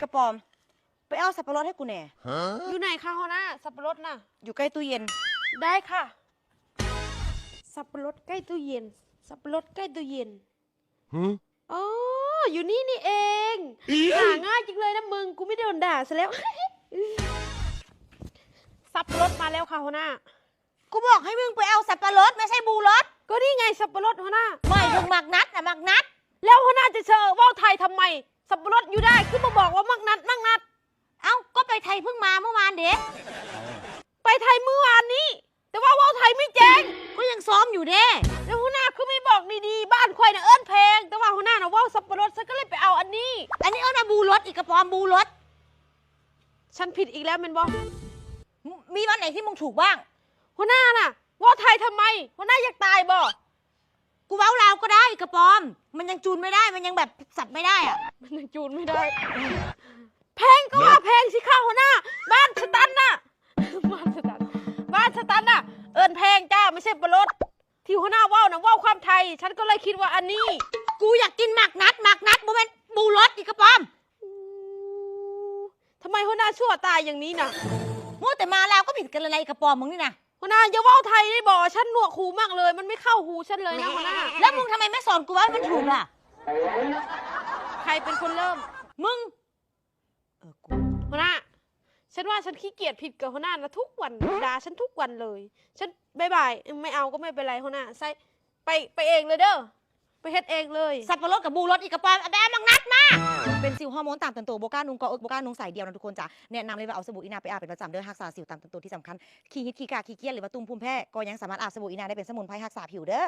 ກະປອມ ໄປເອົາສັບປະລົດໃຫ້ກູແດ່. ຢູ່ໃນຄະຫົວໜ້າ? ສັບປະລົດນະ ຢູ່ໃກ້ຕູ້ເຢັນ. ໄດ້ຄ່ະ. ສັບປະລົດໃກ້ຕູ້ເຢັນ ສັບປະລົດໃກ້ຕູ້ເຢັນ. ອໍ ຢູ່ນີ້ນີ້ເອງ. ຫາງ່າຍຈັງເລີຍນະມຶງ ກູມີແຕ່ໂດນດ່າຊະແລ້ວ. ສັບປະລົດມາແລ້ວຄ່ະຫົວໜ້າ. ກູບອກໃຫ້ມຶງໄປເອົາສັບປະລົດ ບໍ່ໃຊ່ບູລົດ. ກໍນີ້ໄງສັບປະລົດຫົວໜ້າ. ໝາຍເຖິງໝາກນັດນະ ໝາກນັດ. ແລ້ວຫົວໜ້າຈະເຊີເວົ້າໄທທຳໄມ? ສັບປະລົດຢູ່ໄດ້ ຄືບໍ່ບອກວ່າໝາກນັດ ໝາກນັດ? ເອົ້າ ກໍໄປໄທເພິ່ງມາມື້ວານເດ. ໄປໄທມື້ວານນີ້ ແຕ່ວ່າເວົ້າໄທໄມ່ແຈ້ງ. ກໍຍັງຊ້ອມຢູ່ເດ. ແລ້ວຫົວໜ້າຄືໄມ່ບອກດີໆ ບ້ານຂ້ອຍນະເອີ້ນແພງ ແຕ່ວ່າຫົວໜ້ານະເວົ້າສັບປະລົດ ສັນກໍເລີຍໄປເອົາອັນນີ້. ອັນນີ້ເອີ້ນວ່າບູລົດ ອີກະປອມ ບູລົດ. ສັນຜິດອີກແລ້ວແມ່ນບໍ່? ມີວັນໄຫນທີ່ມຶງຖືກບ້າງ? ຫົວໜ້ານະ ເວົ້າໄທທຳໄມ? ຫົວໜ້າຢາກຕາຍບໍ່? ກູເວົ້າລາວກໍໄດ້ ກະປອມ. ມັນຍັງຈູນໄມ່ໄດ້ ມັນຍັງແບບສັບໄມ່ໄດ້ອະ. ມັນຍັງຈູນໄມ່ໄດ້. ແພງກໍວ່າແພງຊິຄ່ະຫົວໜ້າ. ບ້ານສະຕັນນະ ບ້ານສະຕັນ ບ້ານສະຕັນນະ ເອີ້ນແພງຈ້າ ບໍ່ໃຊ່ປະລົດ. ທີ່ຫົວໜ້າເວົ້ານະ ເວົ້າຄວາມໄທ ສັນກໍເລີຍຄິດວ່າອັນນີ້. ກູຢາກກິນໝາກນັດ ໝາກນັດ ບໍ່ແມ່ນບູລົດ ອີກະປອມ. ທຳໄມຫົວໜ້າຊົ່ວຕາຍຢ່າງນີ້ນະ? ມົວແຕ່ມາລາວກໍຜິດກັນແລ້ວນະ ອີກະປອມ ມຶງນີ້ນະ. ຫົວໜ້າຢ່າເວົ້າໄທໄດ້ບໍ່? ສັນໜວກຫູມາກເລີຍ ມັນໄມ່ເຂົ້າຫູສັນເລີຍນະຫົວໜ້າ. ແລ້ວມຶງທຳໄມໄມ່ສອນກູວ່າມັນຖືກລະ? ໃຜເປັນຄົນເລີ່ມ? ມຶງ. ເອີ ກູ. ຫົວໜ້າ ສັນວ່າສັນຂີ້ກຽດຜິດກັບຫົວໜ້ານະ ທຸກວັນ ດ່າສັນທຸກວັນເລີຍ. ສັນບາຍບາຍ ເອີ ໄມ່ເອົາກໍໄມ່ເປັນໄລຫົວໜ້າ. ໃສ່ ໄປ ໄປເອງເລີຍເດີ. ໄປເຮັດເອງເລີຍ. ສັບປະລົດກັບບູລົດ ອີກະປອມ ເອົາໄປເອົາໝາກນັດມາ. ເປັນສິວຮໍໂມນຕາມເຕີບໂຕ ບໍ່ກ້ານຸ່ງເກາະເອິກ ບໍ່ກ້ານຸ່ງສາຍດຽວນະທຸກຄົນຈ້າ. ແນະນຳເລີຍວ່າເອົາສະບູອີນາໄປອາບເປັນປະຈຳເດີ ຮັກສາສິວຕາມເຕີບໂຕ. ທີ່ສຳຄັນ ຂີ້ຫິດ ຂີ້ຂາ ຂີ້ກຽດ ຫຼືວ່າຕຸ່ມ ພູມແພ້ ກໍຍັງສາມາດອາບສະບູອີນາໄດ້ ເປັນສະໝຸນໄພຮັກສາຜິວເດີ.